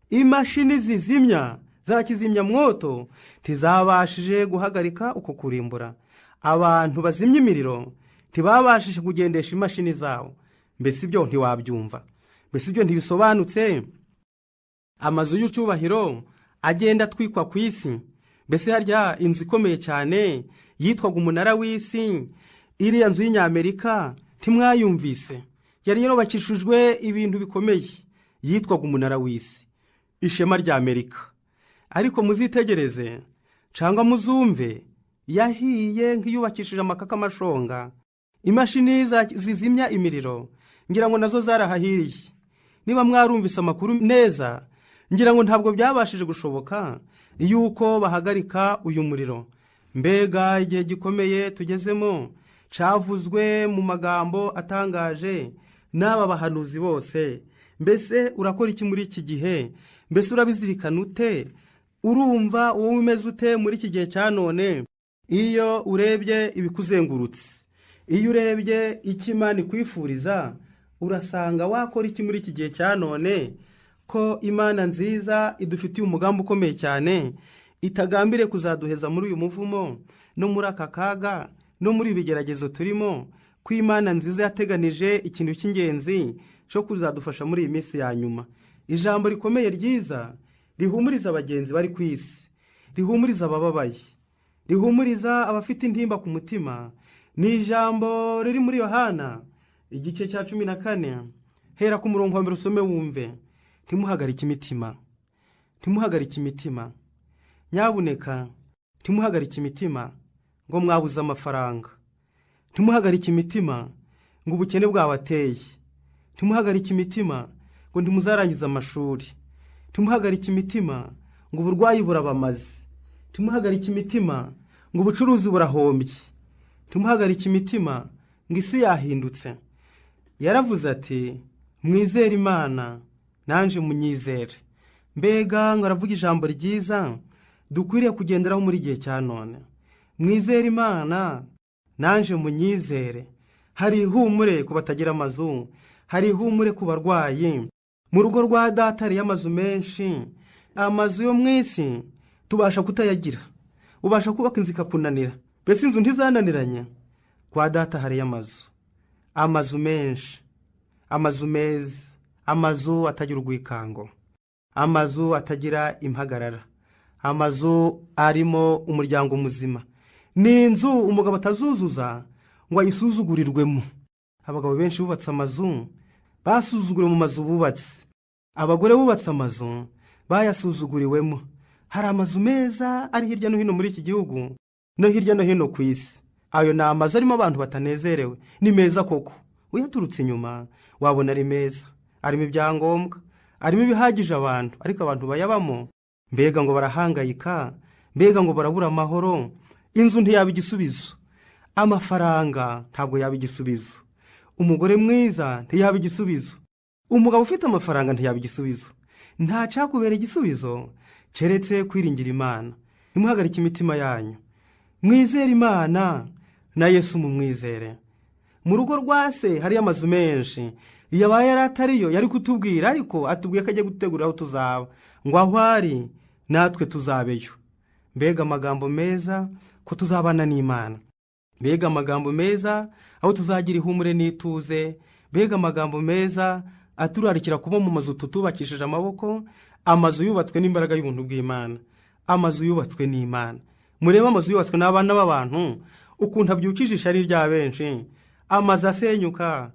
B: Imashini zizimya za kizimyamwoto ntizabashije guhagarika uko kurimbura. Abantu bazimya imiriro ntibabashije kugendesha imashini zabo. Mbese ibyo ntiwabyumva? Mbese ibyo ntibisobanutse? Amazu y'icyubahiro agenda atwikwa ku isi. Mbese harya inzu ikomeye cyane yitwaga umunara w'isi, iriya nzu y'Inyamerika ntimwayumvise? Yari yarubakishijwe ibintu bikomeye, yitwaga umunara w'isi, ishema rya Amerika. Ariko muzitegereze cyangwa muzumve, yahiye nk'iyubakishije amakaka amashonga. Imashini zizimya imiriro ngira ngo nazo zarahahiriye. Niba mwarumvise amakuru neza, ngira ngo ntabwo byabashije gushoboka yuko bahagarika uyu muriro. Mbega igihe gikomeye tugezemo, cyavuzwe mu magambo atangaje n'aba bahanuzi bose. Mbese urakora iki muri iki gihe? Mbese urabizirikana ute? Urumva wowe umeze ute muri iki gihe cya none? Iyo urebye ibikuzengurutse, iyo urebye icyo Imana ikwifuriza, urasanga wakora iki muri iki gihe cya none? Ko Imana nziza idufitiye umugambi ukomeye cyane, itagambire kuzaduheza muri uyu muvumo no muri aka kaga no muri ibi bigeragezo turimo, ko Imana nziza yateganije ikintu cy'ingenzi cyo kuzadufasha muri iyi minsi ya nyuma. Ijambo rikomeye ryiza rihumuriza abagenzi bari ku isi, rihumuriza abababaye, rihumuriza abafite intimba ku mutima, ni ijambo riri muri Yohana igice cya 14. Hera ku murongo wa mbere usome wumve. Ntimuhagarike imitima, ntimuhagarike imitima, nyabuneka ntimuhagarike imitima ngo mwabuze amafaranga, ntimuhagarike imitima ngo ubukene bwabateye, ntimuhagarike imitima ngo ntimuzarangize amashuri, ntimuhagarike imitima ngo uburwayi burabamaze, ntimuhagarike imitima ngo ubucuruzi burahombye, ntimuhagarike imitima ngo isi yahindutse. Yaravuze ati mwizere Imana nanje munyizere. Mbega ngo aravuga ijambo ryiza dukwiriye kugenderaho muri gihe cya none. Mwizere Imana nanje munyizere. Hari ihumure ku batagira amazu, hari ihumure ku barwayi. Mu rugo rwa data hariyo amazu menshi. Amazu yo mu isi tubasha kutayagira, ubasha kubaka inzu ikakunanira. Mbese inzu ntizananiranye? Kwa data hariyo amazu, amazu menshi, amazu meza, amazu atagira urwikango, amazu atagira impagarara, amazu arimo umuryango muzima. Ni inzu umugabo atazuzuza ngo ayisuzugurirwemo. Abagabo benshi bubatse amazu Basuzuguriwe mu mazu bubatse. Abagore bubatse amazu bayasuzuguriwemo. Hari amazu meza ari hirya no hino muri iki gihugu no hirya no hino ku isi. Ayo ni amazu arimo abantu batanezerewe. Ni meza koko, uyaturutse inyuma wabona ari meza, arimo ibyangombwa, arimo ibihagije abantu, ariko abantu bayabamo mbega ngo barahangayika, mbega ngo barabura amahoro. Inzu ntiyaba igisubizo, amafaranga ntabwo yaba igisubizo, umugore mwiza ntiyaba igisubizo, umugabo ufite amafaranga ntiyaba igisubizo. Nta cyakubera igisubizo keretse kwiringira Imana. Ntimuhagarike imitima yanyu, mwizere Imana na Yesu mumwizere. Mu rugo rwa se hariyo amazu menshi, yabaye yari atariyo yari kutubwira, ariko atubwiye ko agiye gutegura aho tuzaba, ngo aho ari natwe tuzabeyo. Mbega amagambo meza ko tuzabana n'Imana, mbega amagambo meza aho tuzagira ihumure n'ituze, mbega amagambo meza aturarikira kuba mu mazu tutubakishije amaboko, amazu yubatswe n'imbaraga y'ubuntu bw'Imana, amazu yubatswe n'Imana. Murebe amazu yubatswe n'abana b'abantu ukuntu abyukije ishyari rya benshi, amazu asenyuka.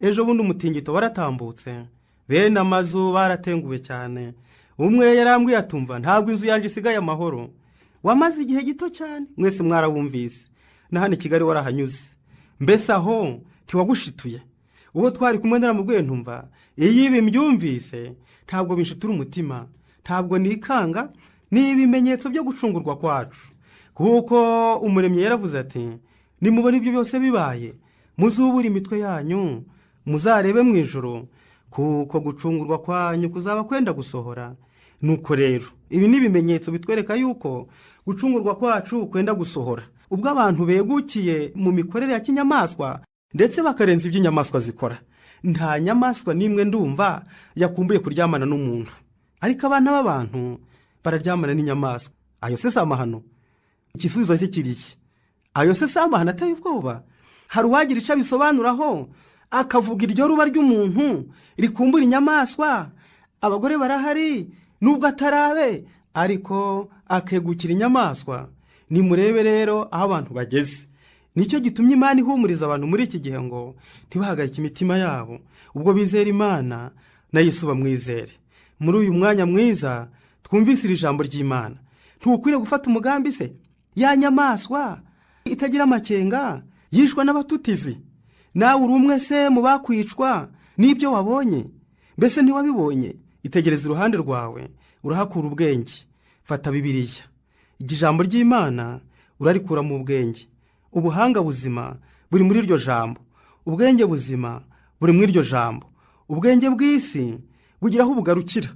B: Ejo bundi umutingito waratambutse, bene amazu baratenguwe cyane. Umwe yarambwiye atumva ntabwo inzu yanjye isigaye amahoro. Wamaze igihe gito cyane, mwese mwarawumvise, na hano i Kigali warahanyuze. Mbese aho ntiwagushituye? Uwo twari kumwe naramubwiye ntumva iyo ibi mbyumvise ntabwo binshitura umutima, ntabwo nikanga, ni ibimenyetso byo gucungurwa kwacu. Kuko Umuremyi yaravuze ati nimubona ibyo byose bibaye, muzubure imitwe yanyu, muzarebe mu ijuru, kuko gucungurwa kwanyu kuzaba kwenda gusohora. Nuko rero ibi ni ibimenyetso bitwereka yuko gucungurwa kwacu kwenda gusohora. Ubwo abantu begukiye mu mikorere ya kinyamaswa ndetse bakarenza ibyo inyamaswa zikora. Nta nyamaswa n'imwe ndumva yakumbuye kuryamana n'umuntu, ariko abana b'abantu bararyamana n'inyamaswa. Ayo se si amahano? Igisubizo cye kiri iki? Ayo se si amahano ateye ubwoba? Hari uwagira icyo abisobanuraho akavuga iryo ruba ry'umuntu rikumbura inyamaswa? Abagore barahari nubwo atarabe, ariko akegukira inyamaswa. Nimurebe rero aho abantu bageze. Nicyo gitumye Imana ihumuriza abantu muri iki gihe ngo ntibahagarike imitima yabo, ubwo bizera Imana na Yesu bamwizere. Muri uyu mwanya mwiza twumvise iri jambo ry'Imana, ntukwiriye gufata umugambi se ya nyamaswa itagira amakenga yishwa n'abatutizi? Nawe uri umwe se mu bakwicwa n'ibyo wabonye? Mbese ntiwabibonye? Itegereza iruhande rwawe, urahakura ubwenge. Fata Bibiliya, ijambo ry'Imana urarikura mu bwenge. Ubuhanga buzima buri muri iryo jambo, ubwenge buzima buri muri iryo jambo. Ubwenge bw'isi bugira aho bugarukira,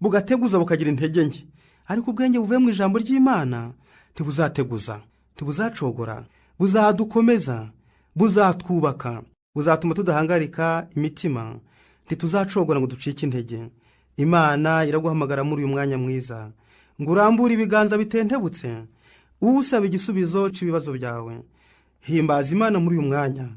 B: bugateguza, bukagira intege nke, ariko ubwenge buvuye mu ijambo ry'Imana ntibuzateguza, ntibuzacogora, buzadukomeza, buzatwubaka, buzatuma tudahangarika imitima, ntituzacogora ngo ducike intege. Imana iraguhamagara muri uyu mwanya mwiza ngo urambure ibiganza bitentebutse, usaba igisubizo cy'ibibazo byawe. Himbaza Imana muri uyu mwanya,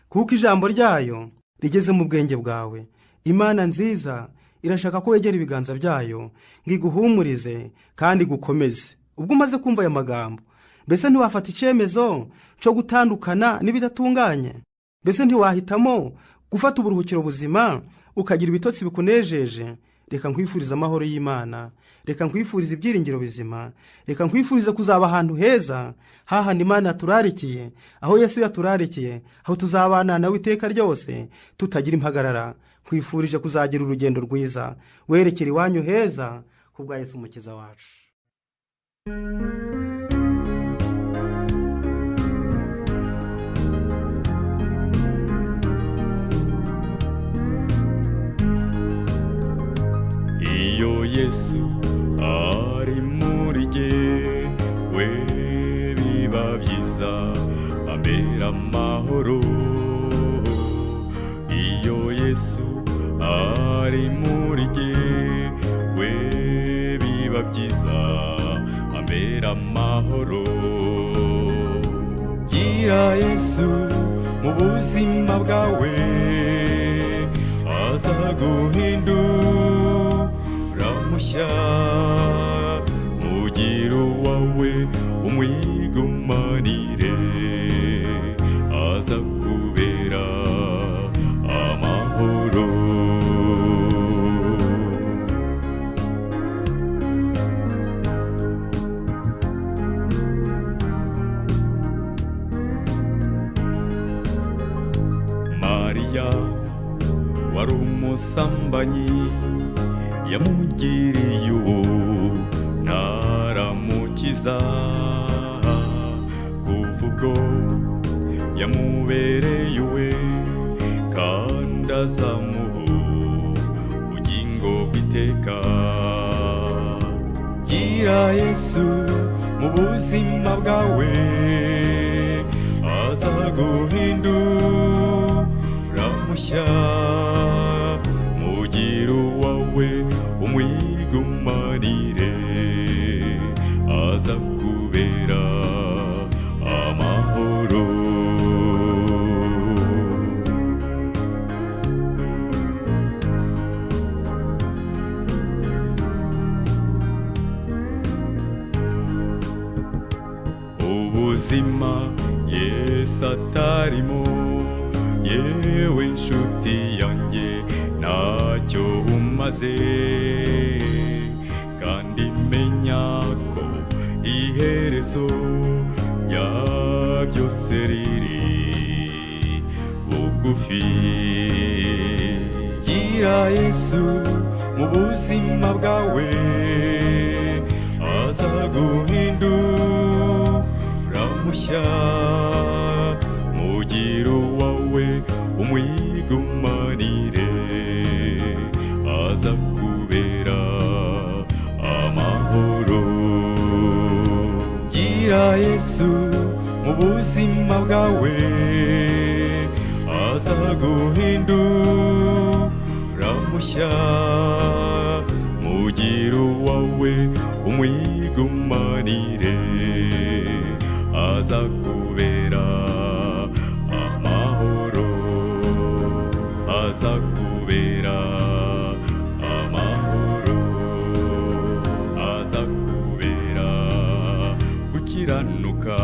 B: kuko ijambo ryayo rigeze mu bwenge bwawe. Imana nziza irashaka ko wegera ibiganza byayo ngo iguhumurize kandi igukomeze. Ubwo umaze kumva aya magambo, mbese ntiwafata icyemezo cyo gutandukana n'ibidatunganye? Mbese ntiwahitamo gufata uburuhukiro buzima ukagira ibitotsi bikunejeje? Reka nkwifurize amahoro y'Imana, reka nkwifurize ibyiringiro bizima, reka nkwifurize kuzaba ahantu heza, hahandi Imana yaturarikiye, aho Yesu yaturarikiye, aho tuzabana nawe iteka ryose tutagira impagarara. Nkwifurije kuzagira urugendo rwiza werekera iwanyu heza kubwa Yesu Umukiza wacu.
A: Iyo Yesu ari muri jye we biba byiza, ambera amahoro. Iyo Yesu ari muri jye we biba byiza, ambera amahoro. Gira Yesu mu buzima bwawe, azaguhindura mushya, mugiro wawe umwigumanire, azakubera amahoro. Mariya wari umusambanyi, yamugiriye ubu ntaramukiza. Kuva ubwo yamubereye uwe, kandi azamuha ubugingo bw'iteka. Gira Yesu mu buzima bwawe, azaguhindura mushya. Mugira uwawe umwigumanire, aza kubera amahoro. Ubuzima Yesu atarimo, yewe nshuti yanjye, ntacyo bumaze. Kandi menya ko iherezo rya byose riri bugufi. Gira Yesu mu buzima bwawe, azaguhindura mushya. Mugira uwawe umwigumanire, aza kubera amahoro. Gira Yesu mu buzima bwawe, azaguhindura mushya. Mugira uwawe umwigumanire, aza kubera amahoro, aza kubera amahoro, aza kubera gukiranuka.